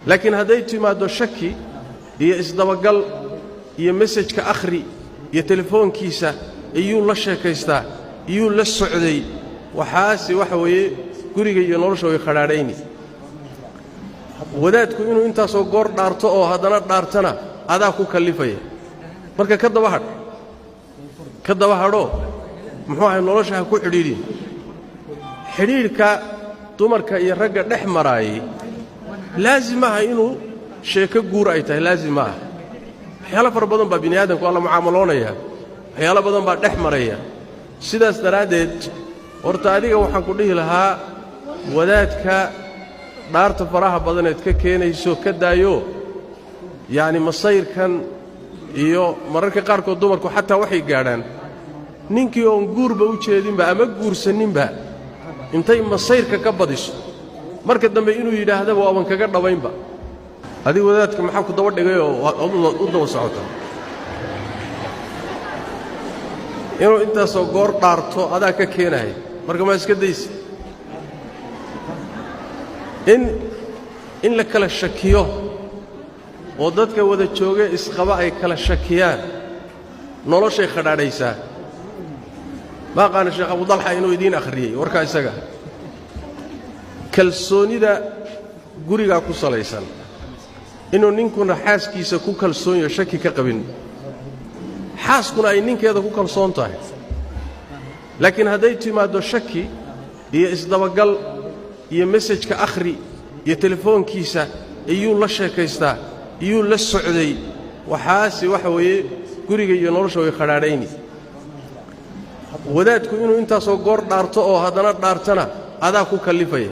Laakiin hadday timaaddo shaki iyo isdabagal iyo message-ka akhri iyo telefoonkiisa iyuu la sheekaystaa, iyuu la socday, waxaase waxa weeye guriga iyo nolosha way khadhaadhayni. Wadaadku inuu intaasoo goor dhaarto oo haddana dhaartana adaa ku kallifaya. Marka ka daba hadh, ka daba hadhoo, muxuu ahay, nolosha ha ku xidhiidhin. Xidhiidhka dumarka iyo ragga dhex maraayay laazim maaha inuu sheeko guur ay tahay, laazim ma aha. Waxyaalo fara badan baa bini aadamku waa la mucaamaloonaya, waxyaalo badan baa dhex maraya. Sidaas daraaddeed, horta adiga waxaan ku dhihi lahaa, wadaadka dhaarta faraha badaneed ka keenayso ka daayo. Yacni masayrkan iyo mararka qaarkood dumarku xataa waxay gaadhaan ninkii oon guurba u jeedinba ama guursaninba intay masayrka ka badiso, marka dambe inuu yidhaahdaba waaban kaga dhabaynba. Adiga wadaadka maxaa ku daba dhigayoo u daba socota? Inuu intaasoo goor dhaarto adaa ka keenaya, marka maa iska daysa? In la kala shakiyo oo dadka wada jooge isqaba ay kala shakiyaan noloshay khadhaadhaysaa. Ma aqaana Sheekh Abudalxa inuu idiin akhriyey warkaa isaga. Kalsoonida gurigaa ku salaysan, inuu ninkuna xaaskiisa ku kalsoon yaho, shaki ka qabin, xaaskuna ay ninkeeda ku kalsoon tahay. Laakiin hadday timaaddo shaki iyo isdabagal iyo message-ka akhri iyo telefoonkiisa iyuu la sheekaystaa, iyuu la socday, waxaase waxa weeye guriga iyo nolosha way khadhaadhayni. Wadaadku inuu intaasoo goor dhaarto oo haddana dhaartana adaa ku kallifaya.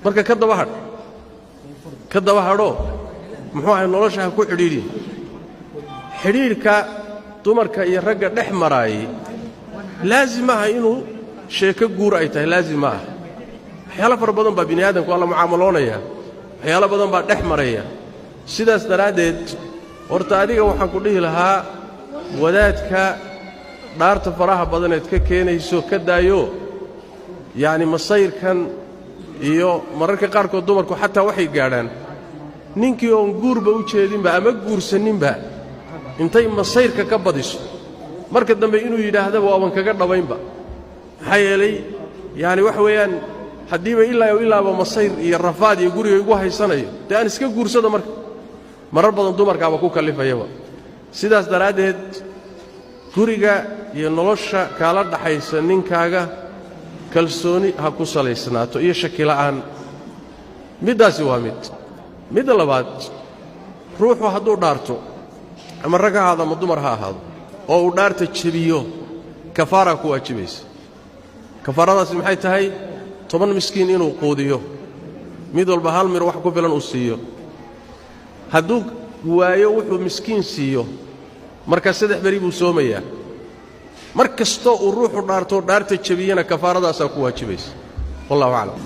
Marka ka daba hadh, ka daba hadhoo, muxuu ahay, nolosha ha ku xidhiidhin. Xidhiidhka dumarka iyo ragga dhex maraayay laazim maaha inuu sheeko guur ay tahay, laazim ma aha. Waxyaalo fara badan baa bini aadamku waa la mucaamaloonaya, waxyaalo badan baa dhex maraya. Sidaas daraaddeed, horta adiga waxaan ku dhihi lahaa, wadaadka dhaarta faraha badaneed ka keenayso ka daayo. Yacni masayrkan iyo mararka qaarkood dumarku xataa waxay gaadhaan ninkii oon guurba u jeedinba ama guursaninba intay masayrka ka badiso, marka dambe inuu yidhaahdaba waaban kaga dhabaynba. Maxaa yeelay, yacani waxa weeyaan, haddiiba ilaa ilaaba masayr iyo rafaad iyo guriga igu haysanayo, dee aan iska guursado. Marka marar badan dumarkaaba ku kallifayaba. Sidaas daraaddeed, guriga iyo nolosha kaala dhaxaysa ninkaaga kalsooni ha ku salaysnaato iyo shakila'aan. Middaasi waa mid. Midda labaad, ruuxu hadduu dhaarto, ama rag ha ahaado ama dumar ha ahaado, oo uu dhaarta jebiyo, kafaaraa ku waajibaysa. Kafaaradaasi maxay tahay? 10 miskiin inuu quudiyo, mid walba hal mir wax ku filan uu siiyo. Hadduu waayo wuxuu miskiin siiyo, marka 3 beri buu soomayaa. Mar kastoo uu ruuxu dhaartoo dhaarta jebiyana kafaaradaasaa ku waajibaysa. Wallahu aclam.